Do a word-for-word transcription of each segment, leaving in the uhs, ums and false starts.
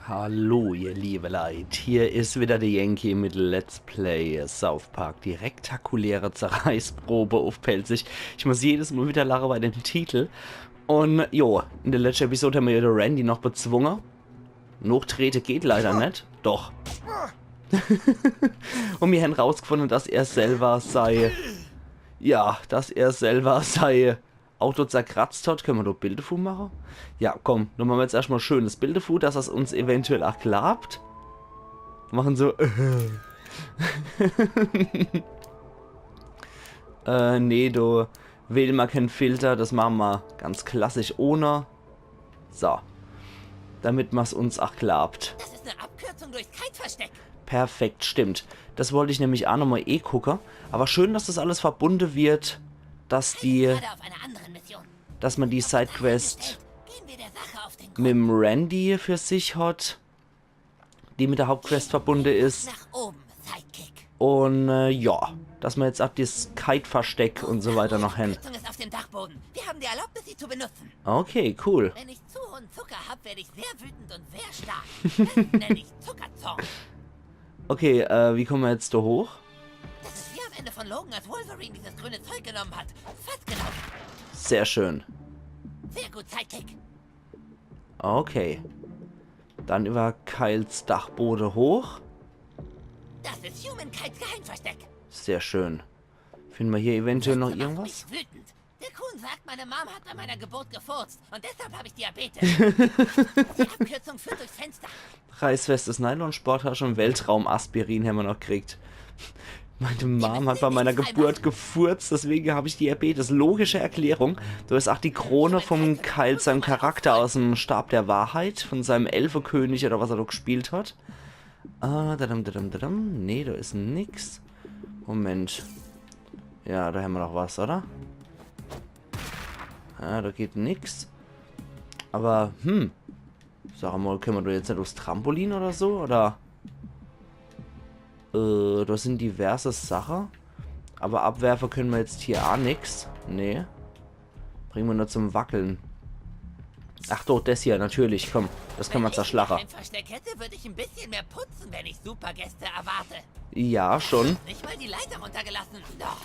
Hallo, ihr liebe Leit. Hier is wieder de Yankee mit Let's Play South Park. Die rektakuläre Zerreißprobe uff Pälzisch. Ich muss jedes Mal wieder lache bei dem Titel. Un jo, in de letschte Episode hämmer jo de Randy noch bezwunge. Nochtrete geht leider net. Doch. Un mir hän rausgefunne, dass er selber sei, ja, dass er selber sei Auto zerkratzt hat. Könne mer do Bild devu mache? Ja, komm, do mache mer jetzt erschtmal schönes Bild devu, dass er's uns eventuell ach klappt. Mache so. Äh, nee, do wähle mer kän Filter, das mache mer ganz klassisch ohne. So. Damit mer's uns ach klappt. Das ist eine Abkürzung durchs Kite-Versteck. Perfekt, stimmt. Das wollt ich nämlich ach nochmal eh gucke. Aber schön, dass das alles verbunde wird, dass die, Gerade auf einer anderen Mission. Dass mer die Sidequest Gehen wir der Sache auf den Grund. Mit'm Randy für sich hat, die mit der Hauptquest verbunde is. Nach oben, Sidekick. Un äh, ja, dass mer jetzt ach das Kite-Versteck un so weiter noch hän. Die Abkürzung ist auf dem Dachboden. Wir haben die Erlaubnis, sie zu benutzen. Okay, cool. Wenn ich zu hohen Zucker hab, werde ich sehr wütend und sehr stark. Das nenne ich Zuckerzorn. Okay, äh, wie komme mer jetzt do hoch? Das ist wie am Ende von Logan, als Wolverine dieses grüne Zeug genommen hat. Fast genau. Sehr schön. Sehr gut, Sidekick. Okay. Dann über Kites Dachbode hoch. Das ist Human Kites Geheimversteck. Sehr schön. Finde mer hier eventuell noch Bitte mach irgendwas? Mich wütend. Der Kuhn sagt, meine Mom hat bei meiner Geburt gefurzt und deshalb habe ich Diabetes. Die Abkürzung führt durchs Fenster. Reißfestes Nylonsporttasche un Weltraumaspirin hämmer noch gekriegt. Meine Mom hat bei meiner Geburt gefurzt, deswegen hab ich Diabetes. Logische Erklärung. Do is ach die Krone vom Kite seinem Charakter aus'm Stab der Wahrheit, von seinem Elfekönig oder was er do gespielt hat. Ah, dadam, dadam, dadam. Nee, do is nix. Moment. Ja, do hämmer noch was, oder? Ja, do geht nix. Aber, hm. Sag mal, könne mer do jetzt net uffs Trampolin oder so? Oder? Äh, do sin diverse Sache. Aber abwerfe könne mer jetzt hier ach nix. Nee. Bringe mer nur zum Wackeln. Ach doch, das hier, natürlich, komm. Das könne mer zerschlache. Wenn ich ein Versteck hätte, würde ich ein bisschen mehr putzen, wenn ich Supergäste erwarte. Ja, schon. Nicht mal die Leiter runtergelassen. Doch.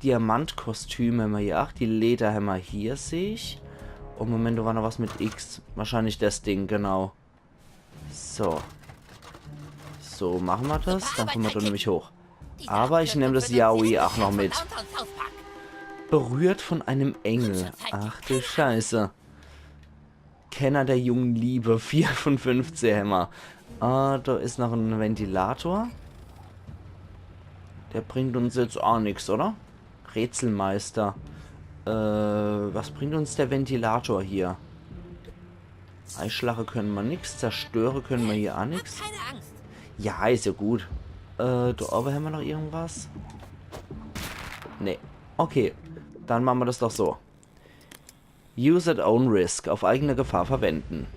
Diamantkostüm hämmer hier. Ach, die Leder hämmer hier, seh ich. Un Moment, do war noch was mit X. Wahrscheinlich das Ding, genau. So. So, mache mer das. Dann komme mer do nämlich hoch. Aber ich nemm das Yaoi ach noch mit. Berührt von einem Engel. Ach du Scheiße. Kenner der jungen Liebe, vier von fünfzehn hämmer. Ah, do is noch en Ventilator. Der bringt uns jetzt ach nix, oder? Rätselmeister. Äh, was bringt uns der Ventilator hier? Eischlache könne mer nix, zerstöre könne mer hier ach nix. Hab keine Angst. Ja, is ja gut. Äh, do owwe hämmer noch irgendwas? Nee. Okay, dann mache mer das doch so. Use at own risk, auf eigene Gefahr verwenden.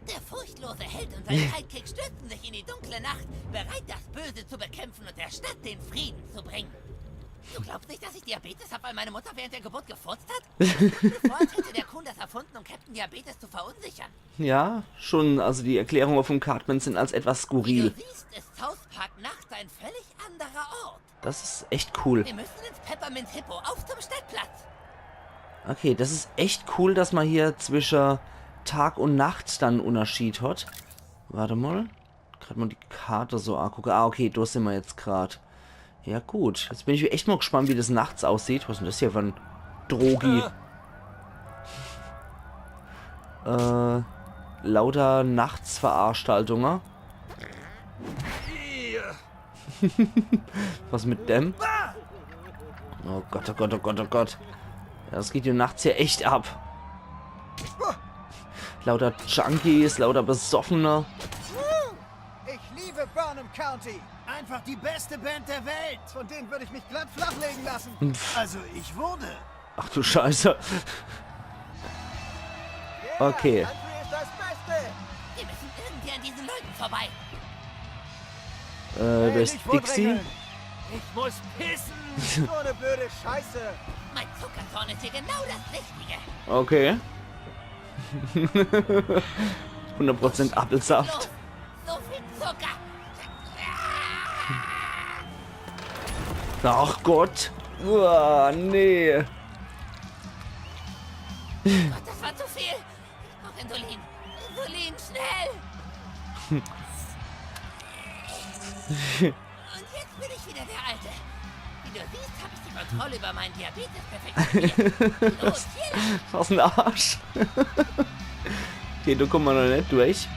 Der furchtlose Held und sein Sidekick stürzen sich in die dunkle Nacht, bereit, das Böse zu bekämpfen und der Stadt den Frieden zu bringen. Du glaubst nicht, dass ich Diabetes hab, weil meine Mutter während der Geburt gefurzt hat? Bevor hätte der Kuhn das erfunden, um Captain Diabetes zu verunsichern. Ja, schon, also die Erklärungen vom Cartman sind als etwas skurril. Wie du siehst, ist South Park nachts ein völlig anderer Ort. Das is echt cool. Wir müssen ins Peppermint Hippo, auf zum Stadtplatz. Okay, das is echt cool, dass mer hier zwische Tag un Nacht dann en Unterschied hat. Wart mal. Grad mal die Karte so angucke. Ah, okay, do sin mer jetzt grad. Ja gut, jetzt bin ich echt mal gespannt, wie das nachts aussieht. Was is denn das hier für en Drogi? Äh, lauter Nachtsveranstaltunge. Was mit dem? Oh Gott, oh Gott, oh Gott, oh Gott. Ja, das geht hier nachts hier echt ab. Lauter Junkies, lauter Besoffene. Ich liebe Burnham County. Einfach die beste Band der Welt. Von denen würde ich mich glatt flachlegen lassen. Pff. Also ich wurde. Ach du Scheiße. Yeah, Okay. Country ist das Beste. Wir müssen irgendwie an diesen Leuten vorbei. Äh, da ist Nicht Dixie. vordrängeln. Ich muss pissen. So eine blöde Scheiße. Mein Zuckerzorn ist hier genau das Richtige. Okay. Hundert Prozent Apfelsaft. Zucker. Ach Gott. Uah, nee. Gott, das war zu viel. Ich brauch Insulin. Insulin, schnell. Und jetzt bin ich wieder der Alte. Wie du siehst, hab ich die Kontrolle über meinen Diabetes perfektioniert. Los, hier lang. Was en Arsch. Okay, do kumme mer noch net durch.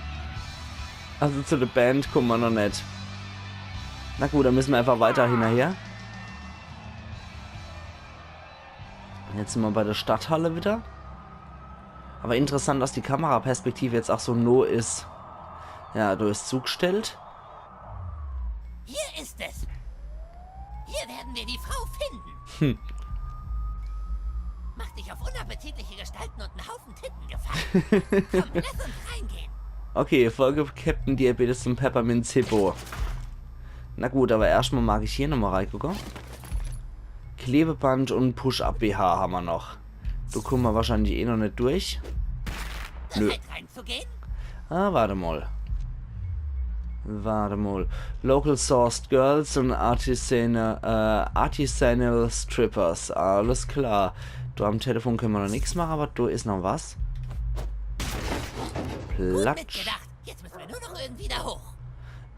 Also zu de Band kumme mer noch net. Na gut, dann müsse mer einfach weiter hinnerher. Jetzt sin mer bei de Stadthalle wieder. Aber interessant, dass die Kameraperspektive jetzt auch so noh is. Ja, do is zugstellt. Hier ist es. Hier werden wir die Frau finden. Hm. Mach dich auf unappetitliche Gestalten und einen Haufen Titten gefasst. Komm, lass uns reingehen. Okay, folge Captain Diabetes zum Pepperminz Hippo. Na gut, aber erscht mol mag ich hier nochmol reigucke. Klebeband und Push-Up-B H hammer noch. Do kumme mer wahrscheinlich eh noch net durch. Nö. Bereit reinzugehen? Ah, warte mol. Warte mol. Local sourced girls und artisanal, äh, artisanal strippers. Alles klar. Do am Telefon könne mer noch nix mache, aber do is noch was. Platsch. Gut mitgedacht. Jetzt müssen wir nur noch irgendwie da hoch.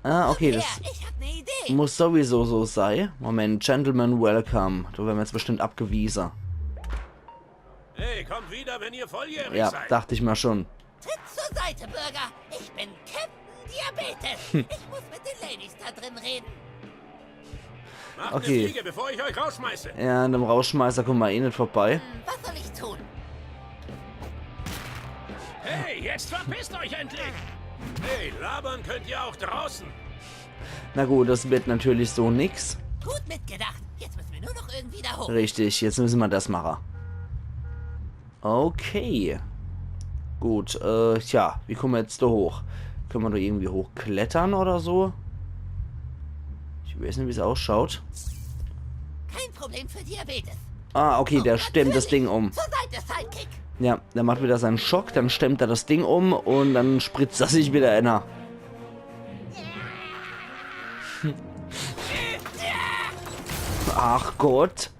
Ah, okay, ja, das ich hab ne Idee. Muss sowieso so sei. Moment, Gentlemen, welcome. Do werre mer jetzt bestimmt abgewiese. Hey, kommt wieder, wenn ihr volljährig seid. Ja, dacht ich mer schon. Tritt zur Seite, Bürger. Ich bin Captain Diabetes. Ich muss mit den Ladies da drin reden. Macht eine Fliege, bevor ich euch rausschmeiße. Ja, an dem Rausschmeißer kumme mer eh net vorbei. Hm, was soll ich tun? Hey, jetzt verpisst euch endlich! Hey, labern könnt ihr auch draußen. Na gut, das wird natürlich so nix. Gut mitgedacht. Jetzt müssen wir nur noch irgendwie da hoch. Richtig, jetzt müsse mer das mache. Okay. Gut, äh, tja, wie kumme mer jetzt do hoch? Könne mer do irgendwie hochklettere oder so? Ich weiß net, wie's ausschaut. Kein Problem für Diabetes. Ah, okay, der stemmt das Ding um. Zur Seite, Sidekick. Ja, der macht wieder seinen Schock, dann stemmt er das Ding um und dann spritzt er sich wieder einer. Ach Gott.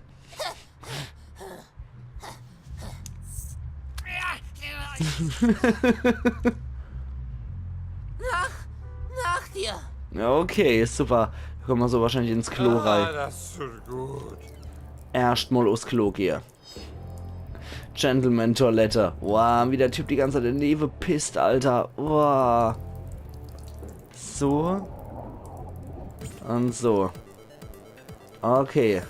Nach, nach dir. Ja, okay, super. Do kumme mer so wahrscheinlich ins Klo rei. Ah, das tut gut. Erscht mol uffs Klo gehe. Gentleman-Toilette. Wow, wie der Typ die ganze Zeit denewe pisst, Alter. Wow. So. Und so. Okay.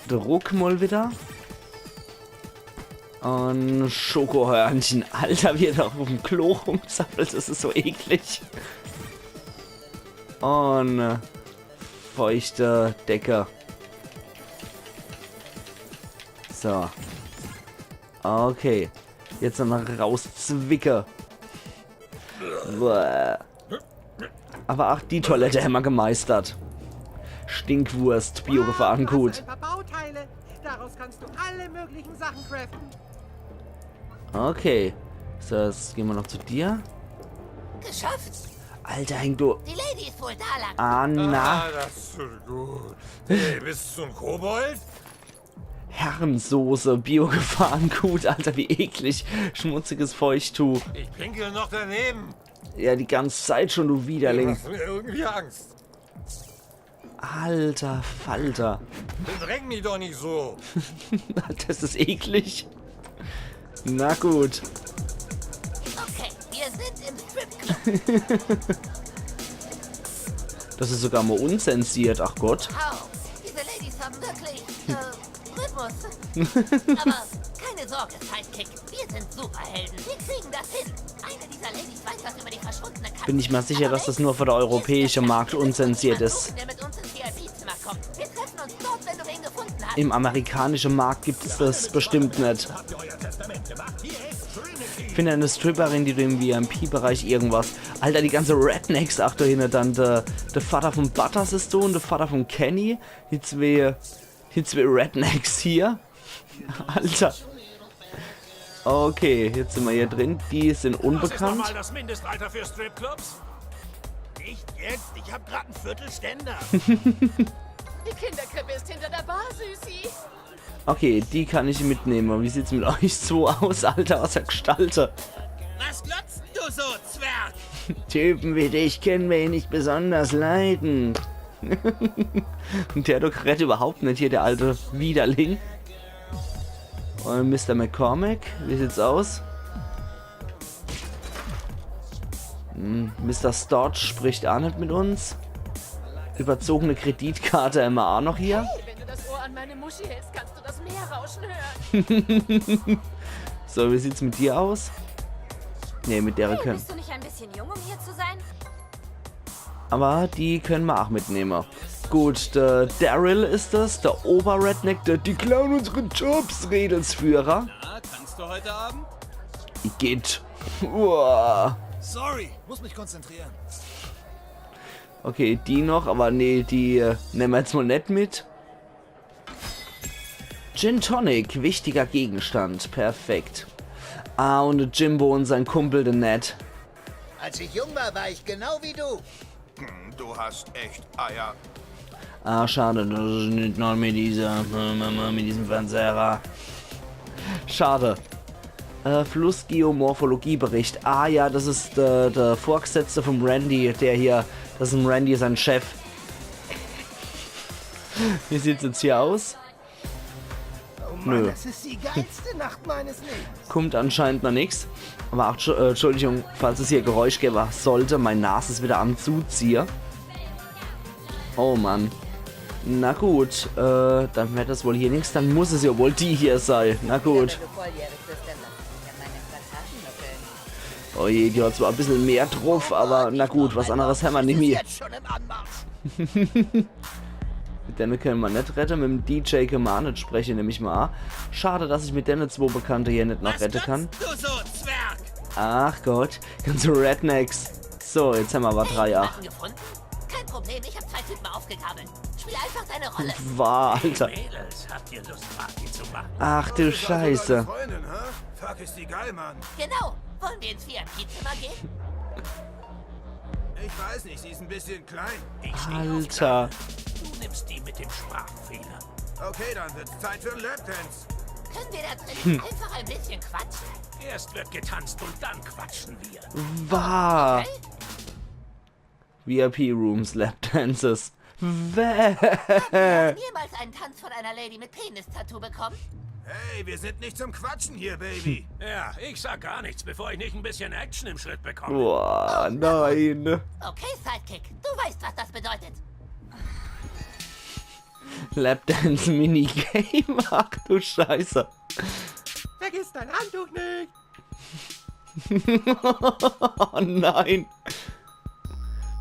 Druck mol wieder. Und Schokohörnchen. Alter, wie er do uffm Klo rumzappelt. Das is so eklig. Und, äh, feuchte Decke. So. Okay. Jetzt noch rauszwicke. Bäh. Aber ach, die Toilette hämmer gemeistert. Stinkwurst, Biogefahren, gut. Ein paar Bauteile. Daraus kannst du alle möglichen Sachen craften. Okay. So, jetzt gehe mer noch zu dir. Geschafft! Alter, häng du. Die Lady ist wohl da lang. Ah, na. Ah, das tut gut. Hey, bist du ein Kobold? Herrensoße, Biogefahren, gut, Alter, wie eklig. Schmutziges Feuchttuch. Ich pinkel noch daneben. Ja, die ganze Zeit schon, du Widerling. Du machst mir irgendwie Angst. Alter Falter. Bedräng mich doch nicht so. Das is eklig. Na gut. Okay, wir sind im Stripclub. Das is sogar mol unzensiert, ach Gott. Wow, diese Ladies haben wirklich, äh, Rhythmus. Aber keine Sorge, Sidekick. Wir sind Superhelden. Wir kriegen das hin. Eine dieser Ladies weiß was über die verschwundene Katze. Bin ich mer sicher, dass das nur für de europäische Markt unzensiert is. Der mit uns ins V I P-Zimmer kommt. Wir treffen uns dort, wenn du wen gefunden hast. Im amerikanische Markt gibt's das bestimmt net. Find eine Stripperin, die du im V I P-Bereich irgendwas. Alter, die ganze Rednecks, ach du hinne, dann der, der Vater von Butters is do und der Vater von Kenny. Die zwee, die zwee Rednecks hier. Alter. Okay, jetzt sin mer hier drin. Die sin unbekannt. Das Mindestalter für Stripclubs? Nicht jetzt, ich hab grad ein Viertelständer. Die Kinderkrippe ist hinter der Bar, Süßi. Okay, die kann ich mitnehme. Wie sieht's mit euch zwo aus, Alter, aus der Gestalte? Was glotzt du so, Zwerg? Typen wie dich können wir nicht besonders leiden. Und der doch rett überhaupt net hier, der alte Widerling. Und Mister McCormick, wie sieht's aus? Hm, Mister Storch spricht aa net mit uns. Überzogene Kreditkarte hämmer aa noch hier. Hey, wenn du das Ohr an meine Muschi hältst, kannst du das Meer rauschen hören. So, wie sieht's mit dir aus? Nee, mit der Hey, können. Bist du nicht ein bisschen jung, um hier zu sein? Aber die können mer aa mitnehme. Gut, der Daryl is es, der Ober-Redneck, der „Die klauen unsere Jobs“, Redelsführer. Na, kannst du heute Abend? Igitt. Uah. Sorry, muss mich konzentrieren. Okay, die noch, aber nee, die äh, nemme mer jetzt mal net mit. Gin Tonic, wichtiger Gegenstand. Perfekt. Ah, und de Jimbo und sein Kumpel, de Ned. Als ich jung war, war ich genau wie du. Du hast echt Eier. Ah, schade, dass ich net noch mit dieser, mit diesem Fernseher. Schade. Äh, Flussgeomorphologiebericht. Ah ja, das is der, der Vorgesetzte vom Randy, der hier, das is dem Randy sein Chef. Wie sieht's jetzt hier aus? Oh Mann, Nö. Das ist die geilste Nacht meines Lebens. Kummt anscheinend noch nix. Aber ach, Entschu- äh, Entschuldigung, falls es hier Geräusch gebe sollte, mein Nas is wieder am Zuziehe. Oh Mann. Na gut, äh, dann werd das wohl hier nix. Dann muss es ja wohl die hier sei. Na gut. Wenn du volljährig bist, dann lass ich dich an meinen Plantagen nuckeln. Oh je, die hat zwar e bissel mehr druff, aber na gut, was anderes hämmer nimmi. Jetzt schon im Anmarsch. Mit denne können mer net redde, mit dem D J können mer aa net spreche, nemm ich mal an. Schade, dass ich mit denne zwo Bekannte hier net noch redde kann. Du so, Zwerg! Ach Gott, ganze Rednecks. So, jetzt hämmer aber drei, ach. Jemanden gefunden? Kein Problem, ich hab zwei Typen aufgegabelt. Spiel einfach deine Rolle. War, Alter. Mädels, habt ihr Lust, Party zu machen? Ach du Scheiße. Freundin, hä? Fuck, ist die geil, Mann. Genau. Wollen wir ins V I P-Zimmer gehen? Ich weiß nicht, sie ist ein bisschen klein. Ich stehe auf Alter. Du nimmst die mit dem Sprachfehler. Okay, dann wird's Zeit für einen Lapdance. Können wir da drin einfach ein bisschen quatschen? Erst wird getanzt und dann quatschen wir. War. V I P Rooms, Lapdances. Wäh. Niemals einen Tanz von einer Lady mit Penis-Tattoo bekommen? Hey, wir sind nicht zum Quatschen hier, Baby. Ja, ich sag gar nichts, bevor ich nicht ein bisschen Action im Schritt bekomme. Boah, nein. Okay, Sidekick, du weißt, was das bedeutet. Lapdance Minigame, ach du Scheiße. Vergiss dein Handtuch nicht. Oh nein.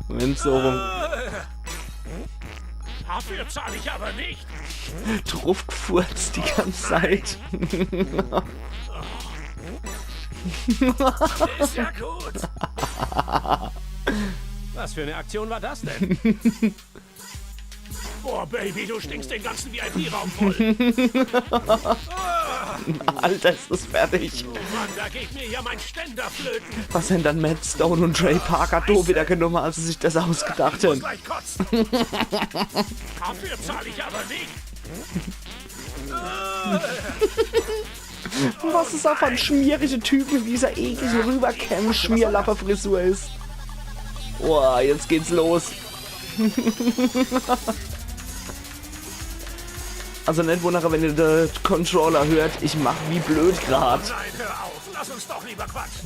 Moment, so rum. Dafür zahle ich aber nicht. Druffgefurzt die ganze Zeit. Ist ja gut. Was für eine Aktion war das denn? Boah, Baby, du stinkst den ganzen V I P-Raum voll. Alter, is das fertig. Mann, da geht mir ja mein Ständer flöten. Was hän dann Matt Stone und Trey Parker do wieder genumme, als sie sich das ausgedacht hän? Gleich kotzen. Dafür zahle ich aber nicht. Was is das für en schmierige Typ mit dieser eklige Rüberkämm-Schmierlappe-Frisur is? Boah, jetzt geht's los. Also net wundere, wenn ihr de Controller hört, ich mach wie blöd grad. Nein, hör auf. Lass uns doch lieber quatschen.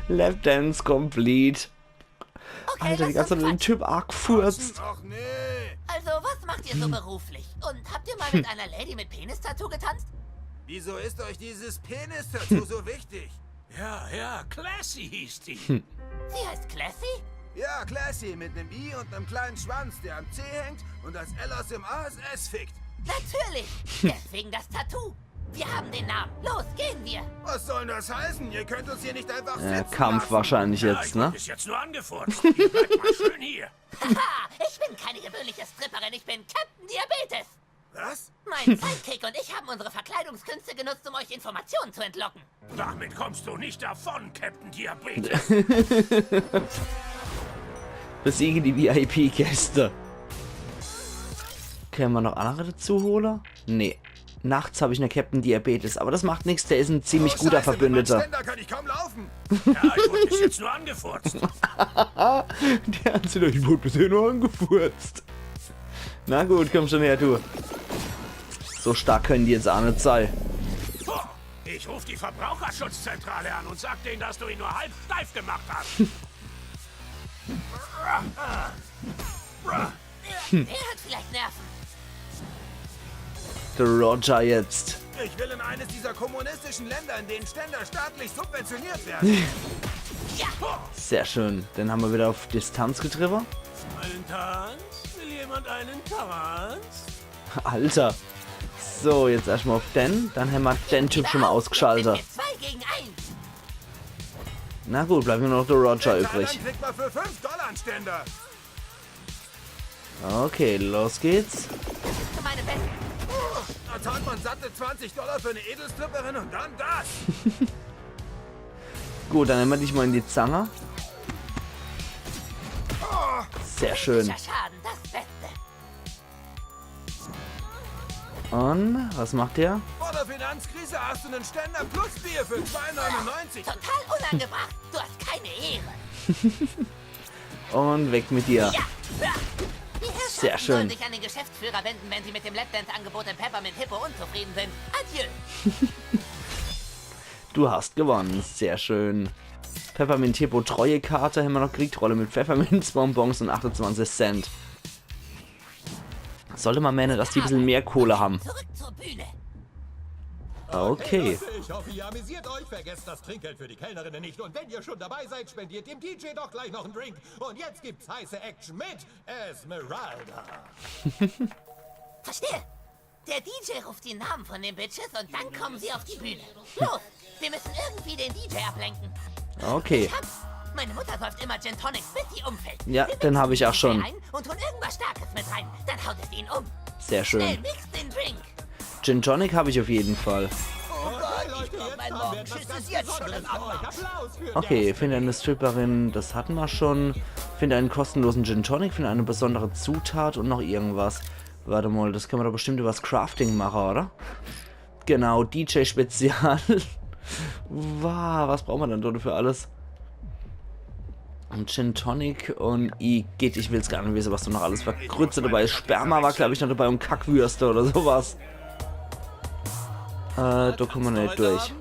Lapdance complete. Okay, Alter, die lass ganze Zeit uns den quatschen. Typ arg gefurzt. Ach nee. Also, was macht ihr so beruflich? Und habt ihr mal mit einer Lady mit Penis-Tattoo getanzt? Wieso ist euch dieses Penis-Tattoo so wichtig? Ja, ja, Classy hieß die. Sie heißt Classy? Ja, Classy mit einem I und einem kleinen Schwanz, der am C hängt und das L aus dem A S S fickt. Natürlich. Deswegen das Tattoo. Wir haben den Namen. Los, gehen wir. Was soll denn das heißen? Ihr könnt uns hier nicht einfach Äh, sitzen Kampf lassen. wahrscheinlich Ja, jetzt, ich ne? hab bis jetzt nur angefurzt. Ihr bleibt mal schön hier. Haha, ich bin keine gewöhnliche Stripperin, ich bin Captain Diabetes. Was? Mein Sidekick und ich haben unsere Verkleidungskünste genutzt, um euch Informationen zu entlocken. Damit kommst du nicht davon, Captain Diabetes. Besiege die V I P-Gäste. Kenne mer noch annere dazu hole? Nee. Nachts hab ich nur Captain Diabetes, aber das macht nix, der is en ziemlich Oh, guter Scheiße, mit meinem Verbündeter. Ständer kann ich kaum laufen. Ja, ich wurde bis jetzt nur angefurzt. Der hat sich doch, ich wurde bisher nur angefurzt. Na gut, komm schon her, du. So stark können die jetzt aa net sei. Boah, ich ruf die Verbraucherschutzzentrale an und sag denen, dass du ihn nur halb steif gemacht hast. Der hat vielleicht Nerven. Der Roger jetzt. Ich will in eines dieser kommunistischen Länder, in denen Ständer staatlich subventioniert werden. Sehr schön. Den ham mer wieder auf Distanz getriebe. Einen Tanz? Will jemand einen Tanz? Alter. So, jetzt erstmal auf den. Dann hämmer den Typ schon mal ausgeschaltet. Mit zwei gegen eins. Na gut, bleibt nur noch der Roger übrig. Dann kriegt man für fünf Dollar einen Ständer. Okay, los geht's. Für meine Besten. Da zahlt man satte zwanzig Dollar für eine Edelstripperin und dann das. Gut, dann hämmer dich mal in die Zange. Sehr schön. Schaden, das Beste. Und was macht der? Vor der Finanzkrise hast du einen Ständer plus Bier für zwei neunundneunzig. Total unangebracht. Du hast keine Ehre. Und weg mit dir. Ja. Ja. Die Herrschaften Sehr schön. Sollen sich an den Geschäftsführer wenden, wenn sie mit dem Lapdance-Angebot im Peppermint Hippo unzufrieden sind. Adieu. Du hast gewonnen. Sehr schön. Peppermint Hippo Treuekarte hämmer noch gekriegt. Rolle mit Pfefferminzbonbons und achtundzwanzig Cent. Sollte mer meene, dass die bissel mehr Kohle ham. Zurück zur Bühne. Okay. Leute, ich hoffe, ihr amüsiert euch. Vergesst das Trinkgeld für die Kellnerinnen nicht. Und wenn ihr schon dabei seid, spendiert dem D J doch gleich noch einen Drink. Und jetzt gibt's heiße Action mit Esmeralda. Verstehe. Der D J ruft die Namen von den Bitches und dann kommen sie auf die Bühne. Los, wir müssen irgendwie den D J ablenken. Okay. Ich hab's. Meine Mutter säuft immer Gin Tonics, bis sie umfällt. Ja, Wir den hab ich auch mixen den schon. D J ein und holen irgendwas Starkes mit rein. Dann haut es ihn um. Sehr Schnell, schön. mix den Drink. Gin Tonic hab ich auf jeden Fall. Oh Gott, ich glaub, mein Morgenschiss ist jetzt schon im Anmarsch. Okay, finde eine Stripperin, das hatten wir schon. Finde einen kostenlosen Gin Tonic, finde eine besondere Zutat und noch irgendwas. Warte mal, das können wir doch bestimmt übers Crafting machen, oder? Genau, D J Spezial. Wow, was braucht man denn dafür alles? Und Gin Tonic und Igitt, ich will's gar nicht wissen, was da noch alles für Grütze dabei ist. Sperma war, glaub ich, noch dabei und Kackwürste oder sowas. Äh, da kommen wir nicht durch.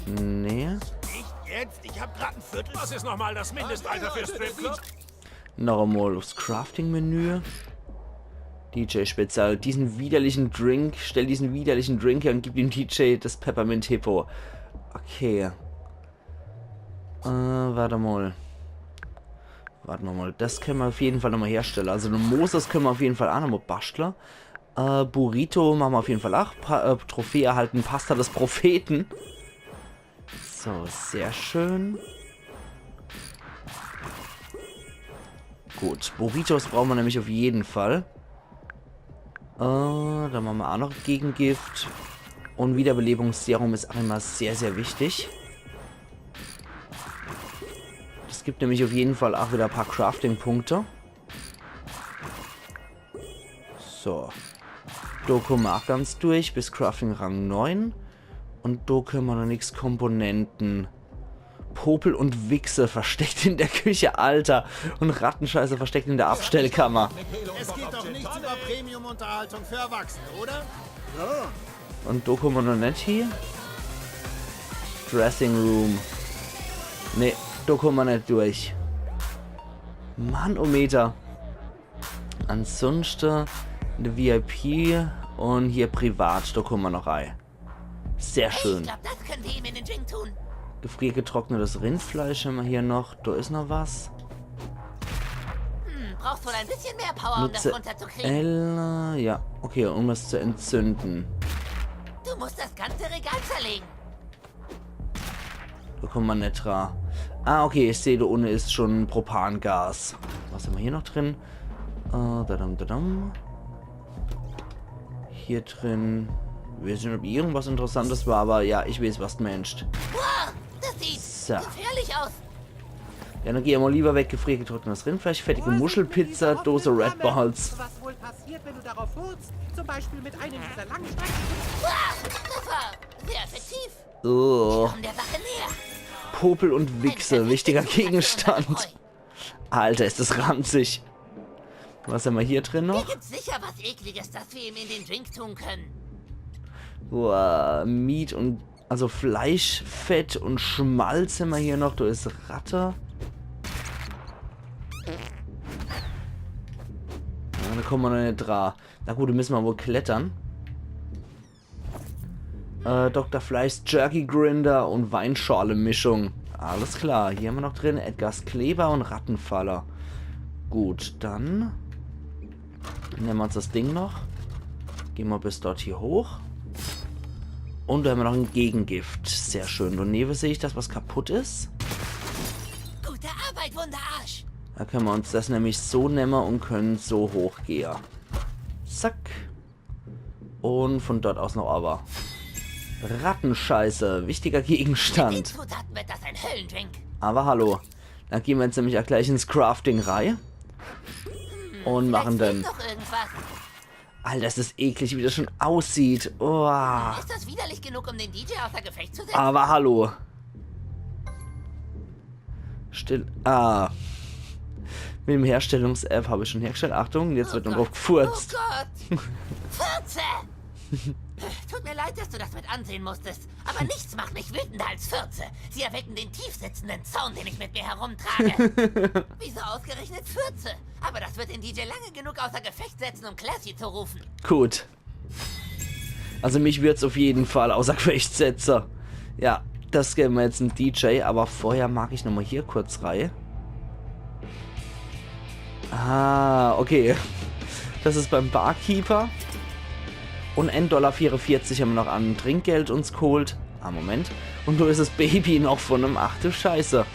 Nee. Nicht jetzt? Ich hab grad ein Viertel. Was ist nochmal das Mindestalter für Stripclub? Noch einmal aufs Crafting-Menü. D J Spezial. Diesen widerlichen Drink. Stell diesen widerlichen Drink her und gib dem D J das Peppermint Hippo. Okay. Äh, warte mal. Warte mal, das können wir auf jeden Fall nochmal herstellen. Also eine Moses können wir auf jeden Fall auch nochmal basteln. Äh, Burrito machen wir auf jeden Fall auch. Pa äh, Trophäe erhalten, Pasta des Propheten. So, sehr schön. Gut, Burritos brauchen wir nämlich auf jeden Fall. Äh, dann machen wir auch noch Gegengift. Und Wiederbelebungsserum ist einmal sehr, sehr wichtig. Es gibt nämlich auf jeden Fall auch wieder ein paar Crafting-Punkte. So. Da kommen wir auch ganz durch bis Crafting Rang neun. Und da können wir noch nix Komponenten. Popel und Wichse versteckt in der Küche, Alter. Und Rattenscheiße versteckt in der Abstellkammer. Es geht doch nichts über Premium-Unterhaltung für Erwachsene, oder? Und da kommen wir noch nicht hin. Dressing Room. Nee, da kommen wir nicht durch. Mannometer. Ansonsten eine V I P und hier privat, da kommen wir noch rein. Sehr Ich schön. Glaub, das können wir ihm in den Drink tun. Gefriergetrocknetes Rindfleisch haben wir hier noch. Da ist noch was. Hm, brauchst wohl ein bisschen mehr Power, um das Nutze runterzukriegen. L. Ja, okay, um das zu entzünden. Du musst das ganze Regal zerlegen. Da kommen wir nicht dran. Ah, okay, ich sehe, da unten ist schon Propangas. Was haben wir hier noch drin? Äh, dadam, dadam. Hier drin. Ich weeß net, ob irgendwas Interessantes war, aber ja, ich weeß, was du meinst. Wow, das sieht So. gefährlich aus. Ja, dann geh mol lieber weg, gefriergetrocknetes Rindfleisch, fettige Muschelpizza, Dose Red Balls. Was wohl passiert, wenn du darauf furzt? Zum Beispiel mit einem dieser Langstrecken. Wow, das war sehr effektiv. Oh, Komm der Sache näher. Popel und Wichse, Eine wichtiger perfekte Zutat für unseren Gegenstand. Freund. Alter, ist das ranzig. Was hämmer hier drin Hier noch? gibt's sicher was Ekliges, das wir ihm in den Drink tun können. Boah, Meat und, also Fleisch, Fett und Schmalz hämmer hier noch. Da is Ratte. Ja, da komme mer noch net dra. Na gut, da müsse mer wohl klettere. Äh, Doktor Fleischs Jerky Grinder und Weinschorle-Mischung. Alles klar, hier hämmer noch drin Edgars Kleber und Rattenfaller. Gut, dann nemme mer uns das Ding noch. Geh mer bis dort hier hoch. Und da hämmer noch e Gegengift. Sehr schön. Donewe seh ich das, was kaputt is. Gute Arbeit, Wunderarsch. Da könne mer uns das nämlich so nemme und können so hochgehe. Zack. Und von dort aus noch aber. Rattenscheiße, wichtiger Den Gegenstand. Zutaten wird das ein Höllendrink. Aber hallo. Dann geh mer jetzt nämlich auch gleich ins Crafting rei. Und machen Vielleicht den. Fehlt noch irgendwas. Alter, das is eklig, wie das schon aussieht. Uah. Ist das widerlich genug, um den D J außer Gefecht zu setzen? Aber hallo. Still. Ah. Mit dem Herstellungs-App habe ich schon hergestellt. Achtung, jetzt wird noch drauf Oh gefurzt. Gott! Fürze! Tut mir leid, dass du das mit ansehen musstest, aber nichts macht mich wütender als Fürze. Sie erwecken den tiefsitzenden Zorn, den ich mit mir herumtrage. Wieso ausgerechnet Fürze? Aber das wird den D J lange genug außer Gefecht setzen, um Classy zu rufen. Gut. Also mich wird's auf jeden Fall außer Gefecht setze. Ja, das gebe mer jetzt em D J, aber vorher mag ich nochmal hier kurz rei. Ah, okay. Das is beim Barkeeper. Und ein Dollar vierundvierzig hämmer noch an Trinkgeld uns geholt. Ah, Moment. Und nur is das Baby noch von em. Ach du Scheiße.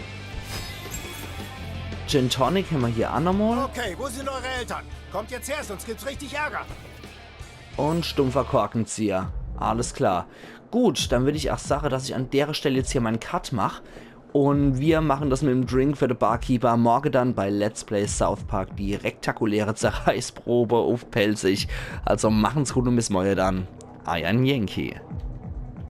Gin Tonic hämmer hier auch nochmal. Okay, wo sind eure Eltern? Kommt jetzt her, sonst gibt's richtig Ärger. Und stumpfer Korkenzieher. Alles klar. Gut, dann würd ich auch sage, dass ich an dere Stelle jetzt hier mein Cut mach. Und wir machen das mit dem Drink für den Barkeeper morgen dann bei Let's Play South Park, die rektakuläre Zerreißprobe auf Pälzisch. Also machen's gut und bis morgen dann. Eier Yankee.